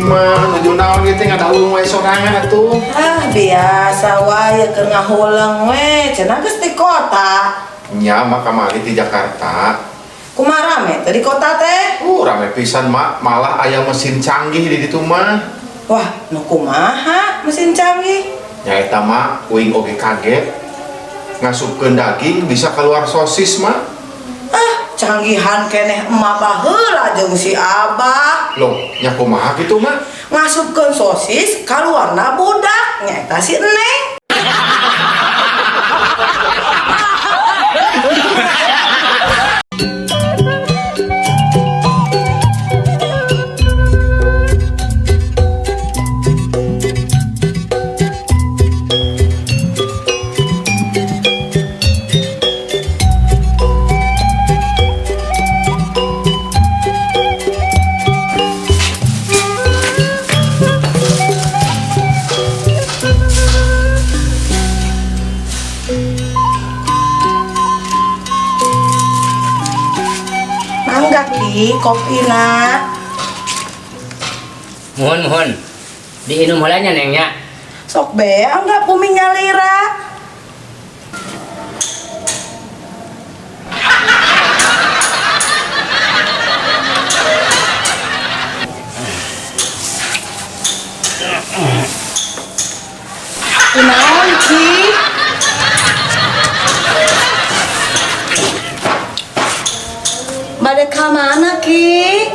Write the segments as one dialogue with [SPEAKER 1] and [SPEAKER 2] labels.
[SPEAKER 1] Emak, nuju naon ieu teh ngadaulung wae sorangan atuh.
[SPEAKER 2] Ah, biasa wae keur ngahuleng we, cenah geus di kota.
[SPEAKER 1] Nya mah kamari di Jakarta.
[SPEAKER 2] Kumaha rame teh di kota teh?
[SPEAKER 1] Rame pisan mak, malah aya mesin canggih di ditu mah.
[SPEAKER 2] Wah, nu kumaha mesin canggih?
[SPEAKER 1] Nya eta mah uing oge kaget. Ngasupkeun daging bisa keluar sosis mak.
[SPEAKER 2] Ah, canggihan keneh emak baheula jeung si Abah.
[SPEAKER 1] Loh, nya kumaha kitu mak?
[SPEAKER 2] Ngasupkeun sosis kaluarna budak, nyaeta si Neng. Mangga Ki, kopina.
[SPEAKER 3] Mohon mohon. Diinum heula nya Neng nya.
[SPEAKER 2] Sok be, anggap bumi nyalira. Kunaon Ki? Bade ka mana Ki?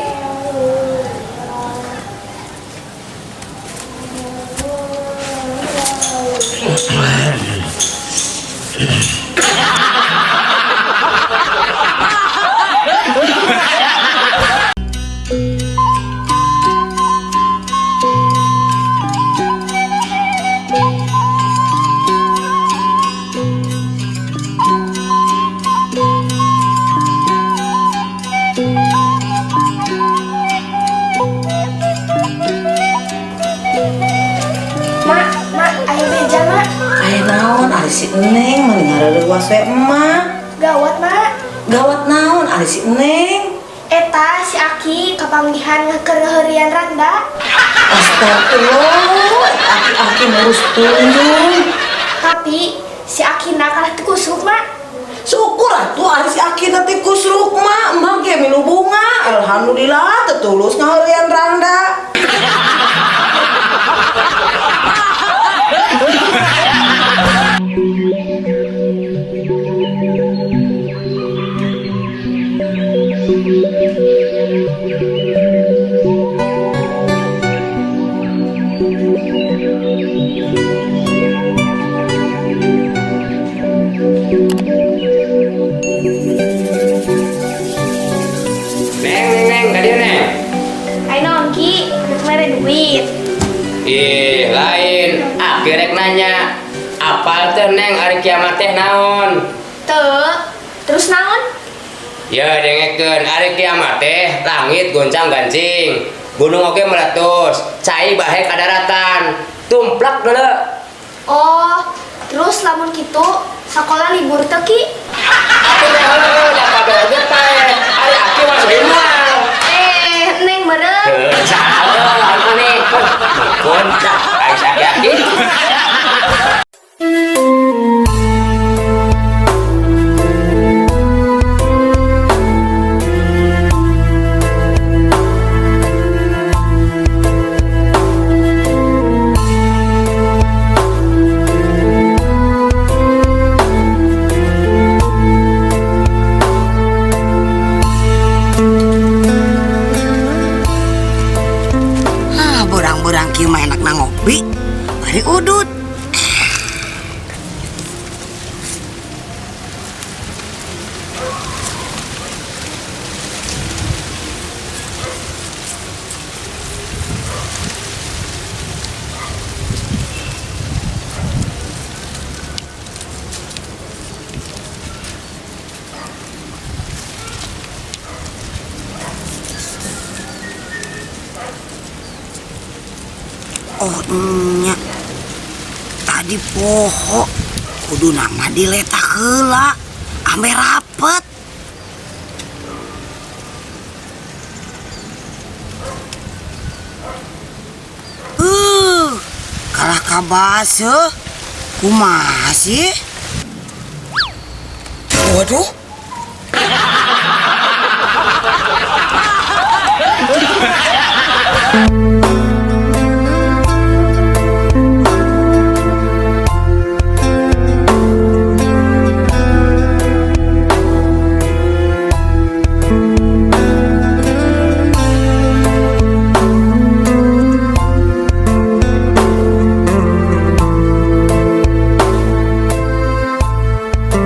[SPEAKER 4] Mak, mak, ayo beja, mak.
[SPEAKER 2] Aya naon ari si Neng mah ngareuwas we emak.
[SPEAKER 4] Gawat, mak.
[SPEAKER 2] Gawat naon ari si Neng?
[SPEAKER 4] Eta si Aki kapanggihan ngeukeureureurian randa.
[SPEAKER 2] Astagfirullah, aki-aki ngurus tunjung.
[SPEAKER 4] Tapi si Aki na kalah teu kusruk, mak.
[SPEAKER 2] Syukur atuh ari si Aki na teu kusruk, mak. Emak ge milu bunga. Alhamdulillah teu tulus ngaheureuyan randa.
[SPEAKER 3] Neng neng neng, ka dieu Neng.
[SPEAKER 4] Ayo naon Ki, rek mere duit.
[SPEAKER 3] Ih, lain. Aki rek nanya. Apal teh Neng ari kiamat teh naon?
[SPEAKER 4] Teu. Terus naon?
[SPEAKER 3] Ya dengekeun, ari kiamat teh langit goncang-gancing, gunung oge meletus, cai bahe ka daratan, tumplak deuleu.
[SPEAKER 4] Oh, terus lamun kitu sakola libur teu Ki?
[SPEAKER 3] Atuh teh heueuh da kabeh oge paeh. Ari aki mah moal.
[SPEAKER 4] Neng meureun.
[SPEAKER 3] Heuh, salah maneh. Mun dah ai aki-aki.
[SPEAKER 5] Ah, borang-borang kieu mah enak ngopi, bari udut. Oh nya, tadi poho kudu nama diletak heula ambe rapet. Kabaseuh. Kumaha sih? Waduh.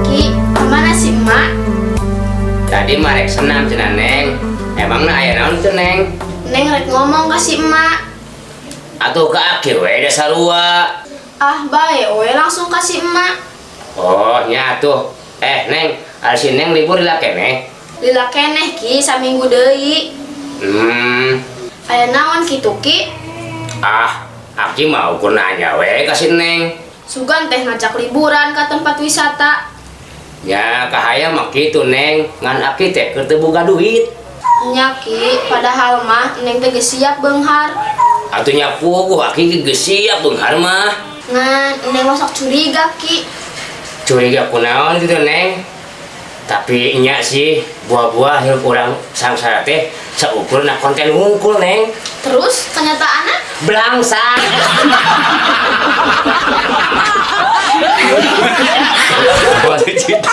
[SPEAKER 4] Ki, kemana sih emak?
[SPEAKER 3] Tadi mah rek senam cenah Neng. Emangna aya naon teu Neng?
[SPEAKER 4] Neng rek ngomong ka si emak.
[SPEAKER 3] Atuh ka aki we da sarua.
[SPEAKER 4] Ah, bae we langsung ka si emak.
[SPEAKER 3] Oh, nya atuh. Eh, Neng, ari si Neng libur lila keneh?
[SPEAKER 4] Lila keneh Ki, saminggu deui. Aya naon kitu Ki?
[SPEAKER 3] Ah, aki mah ukur nanya we ka si Neng.
[SPEAKER 4] Sugan teh ngajak liburan ke tempat wisata.
[SPEAKER 3] Ya, kahayang mah kitu Neng, ngan aki teh keur teu boga duit.
[SPEAKER 4] Nya Ki, padahal mah Neng teh geus siap beunghar.
[SPEAKER 3] Atuh nya puguh aki ge geus siap beunghar mah.
[SPEAKER 4] Ngan Neng mah sok curiga Ki.
[SPEAKER 3] Curiga kunaon gitu Neng? Tapi nya sih buah-buah hirup urang sangsara teh saukur na konten wungkul Neng.
[SPEAKER 4] Terus kenyataanna?
[SPEAKER 3] Blangsang.
[SPEAKER 1] Set.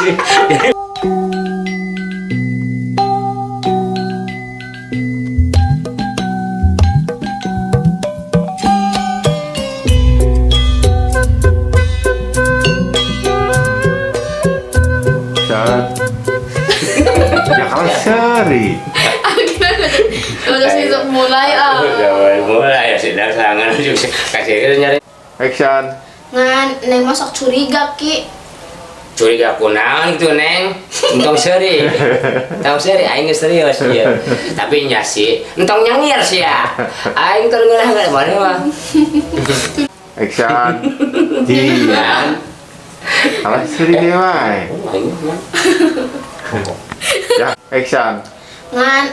[SPEAKER 1] Ya kalau seri.
[SPEAKER 4] Udah sih mulai ah.
[SPEAKER 3] Udah mulai ya sedang sangan juga kasih nyari.
[SPEAKER 1] Action.
[SPEAKER 4] Ngan Neng mah sok curiga Ki.
[SPEAKER 3] Curiga kunaon gitu Neng. Entong seri. Entong seri aing geus serius ieu. Tapi nya sih, entong nyangir sih ya. Aing keur ngeunah nggak mana mah.
[SPEAKER 1] Action. Iya. Alah seri deui wae.
[SPEAKER 3] Aing mah.
[SPEAKER 1] Ya, action.
[SPEAKER 4] Ngan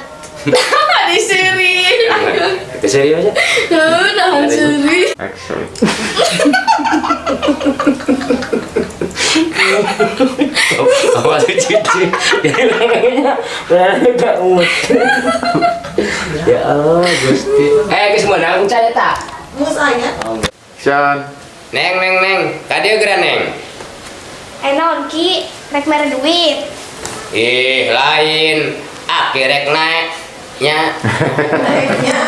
[SPEAKER 4] di seri.
[SPEAKER 3] Itu serius ya?
[SPEAKER 4] Nah, seri.
[SPEAKER 1] Action.
[SPEAKER 3] Apa sih cici? Jadi orangnya berani gak umut. Ya Allah, Gusti. Eh, geus meunang can eta?
[SPEAKER 2] Geus aya.
[SPEAKER 1] Action.
[SPEAKER 3] Neng, neng, neng. Ka dieu geura Neng.
[SPEAKER 4] Eh naon Ki, rek mere duit.
[SPEAKER 3] Ih, lain. Aki rek naek nya.
[SPEAKER 2] Naeknya.